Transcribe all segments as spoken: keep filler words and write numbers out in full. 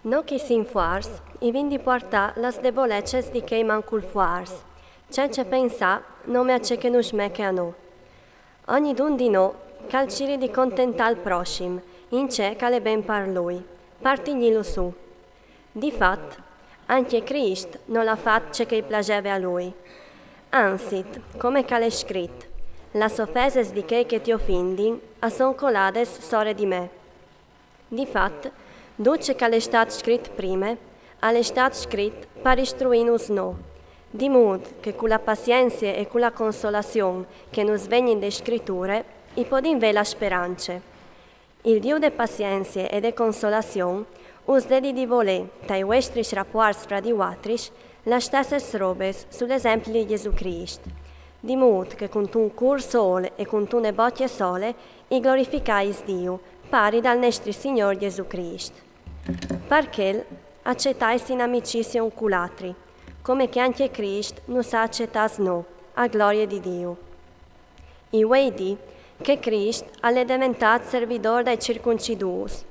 No chi sin fuars, i vin di puartà las deboleces di chei mancul fuars, cence pensà nome a ce che nus meche a no. Ognidun di no cal ciri di contentà il prosim in ce che al è ben par lui, par tignilu su. Di fat, ancje Crist nol à fat ce che i plaseve a lui. Anzit, come che al è scrit: «Las ofeses di chei che ti ofindin a son colades sore di me». Di fat, dut ce che al è stât scrit prime al è stât scrit par istruinus no, di mût che cu la pazienzie e cu la consolazion che nus vegnin de Scriture i podìn vê la sperance. Il Diu de pazienzie e de consolazion us dedi di volê tai vuestris rapuarts fra di vuatris las stesses robes sul esempli di Jesù Crist, di mût che cuntun cûr sôl e cuntune bocje sole i glorificais Diu, pari dal nestri Signôr Jesù Crist. Par chel, acetais in amicizie un cul altri, come che ancje Crist nus à acetâts no, a glorie di Diu. I vuei dî che Crist al è deventât servidôr dai circuncidûts,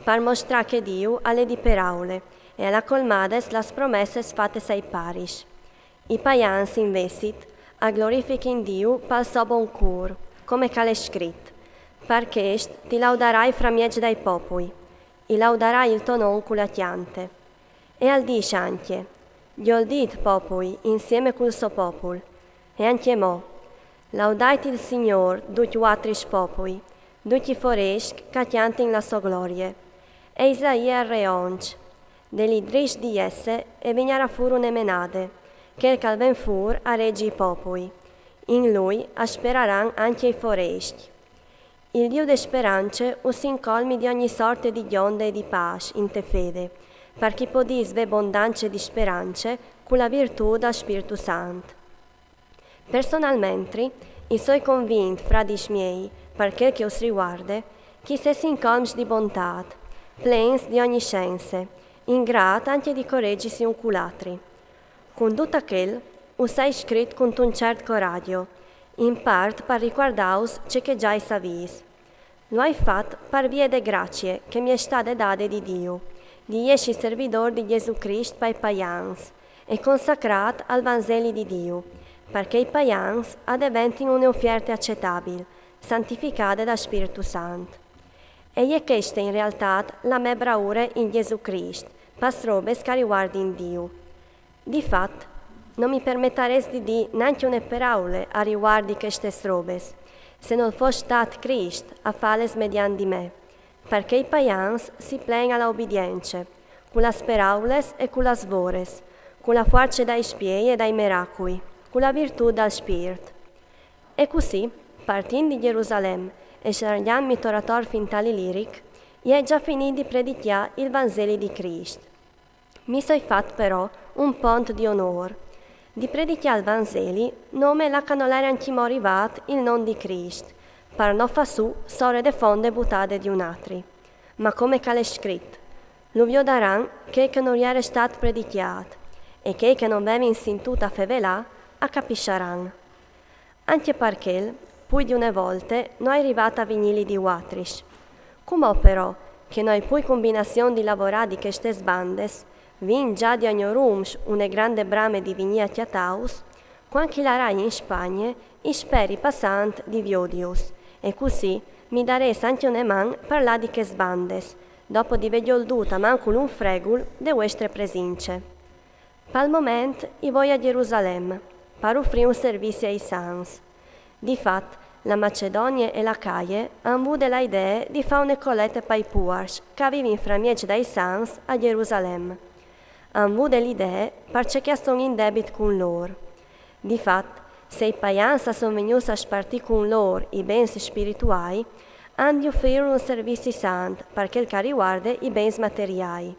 par mostrâ che Diu al è di peraule e al à colmades las promesses fates ai paris. I paians, invezit, a glorifichin Diu pal so bon cûr, come che al è scrit: «Par chest ti laudarai framieç dai popui, i laudarai il to non cu la cjante». E al dîs ancje: «Gjoldît, popui, insieme cul so popul». E ancjemò: «Laudait il Signôr, ducj vuatris popui, ducj i forescj ch'a cjantin la sô glorie». E Isaie al reonç: «De li driscj di Jesse e vignarà fûr une menade, chel ch'al ven fûr a regi i popui. In lui a speraran ancje i forescj». Il Diu de sperance us incolmi di ogni sorte di gjonde e di pâs inte fede, par ch'i podìs vê bondance di sperance cu la virtût dal Spirtu Sant. Personalmentri, i soi convint, fradis miei, par chel che us rivuarde, ch'i sessin colmçs di bontât, plens di ogni science, in grât ancje di coregisi un cul altri. Cun dut achel, us ai scrit cuntun cert coragjo, in part par ricuardâus ce che za i savîs. Lu ai fat par vie de gracie che mi è stade dade di Diu, di jessi servidôr di Jesù Crist pai paians e consacrât al Vanzeli di Diu, par che i paians a deventin une ofierte acetabil, santificade dal Spirtu Sant. E je cheste in realtât la mê braure in Jesù Crist, pas robes ch'a rivuardin Diu. Di fat, no mi permetarès di dî nancje une peraule a rivuart di chestes robes, se nol fos stât Crist a fâles mediant di me, par che i paians si plein a la ubidience, cu las peraules e cu las vores, cu la fuarce dai spiei e dai meracui, cu la virtût dal Spirt. E cussì, partint di Gjerusalem e slargjantmi tor ator fin tal Iliric, i ai za finît di predicjâ il Vanzeli di Crist. Mi soi fat però un pont di onôr, di predicjâ il Vanzeli nome là ch'a nol jere ancjemò rivât il non di Crist, par no fâ sù sore de fonde butade di un altri. Ma come ch'al è scrit: «Lu viodaran chei che nol jere stât predicjât, e chei che no vevin sintût a fevelâ a capissaran». Ancje par chel, plui di une volte, no ai rivât a vignî li di vuatris. Cumò però, che no ai plui cumbinazion di lavorâ di chestes bandes, vint za di ogni rumç une grande brame di vignî a cjatâus, cuant ch'i larai in Spagne, i speri passant di viodius, e cussì mi darês ancje une man par lâ di chês bandes, dopo di vê gjoldût almancul un fregul de vuestre presince. Pal moment i voi a Gjerusalem, par ufrî un servizi ai sants. Di fat, la Macedonie e l'Acaie a àn vude la idee di fâ une colete pai puars ch'a vivin framieç dai sants a Gjerusalem. A àn vude l'idee parcè ch'a son in debit cun lôr. Di fat, se i paians a son vignûts a spartî cun lôr i bens spirituâi, a àn di ufrî un servizi sant par chel ch'a rivuarde i bens materiâi.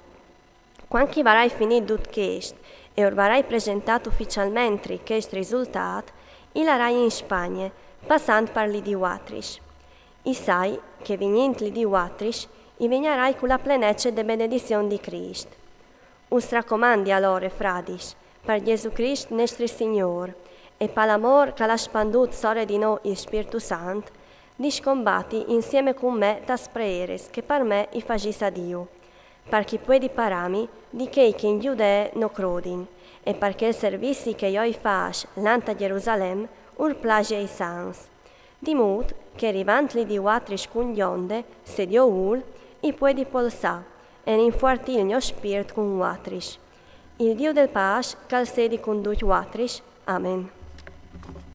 Cuant ch'i varai finît dut chest e ur varai presentât uficialmentri chest risultât, i larai in Spagne, passant par li di vuatris. I sai che vignint li di vuatris, i vignarai cu la plenece de benedizion di Crist. Us racomandi alore, fradis, par Gjesù Crist nestri Signôr, e pal amôr ch'al à spandût sore di nô il Spirtu Sant, di scombati insieme cun me tas preeres che par me i fasìs a Diu. par ch'i puedi parami di chei che in Judee no crodin, e par che il servizi che joi faasch lant a Gerusalem ur plagi ai sants. Di mût che rivantli di vuatris cun gjonde, se Diu vûl, i puedi polsà, e infuartì il gno spirt cun vuatris. Il Diu del paasch ch'al sedi cun ducj vuatris. Amen.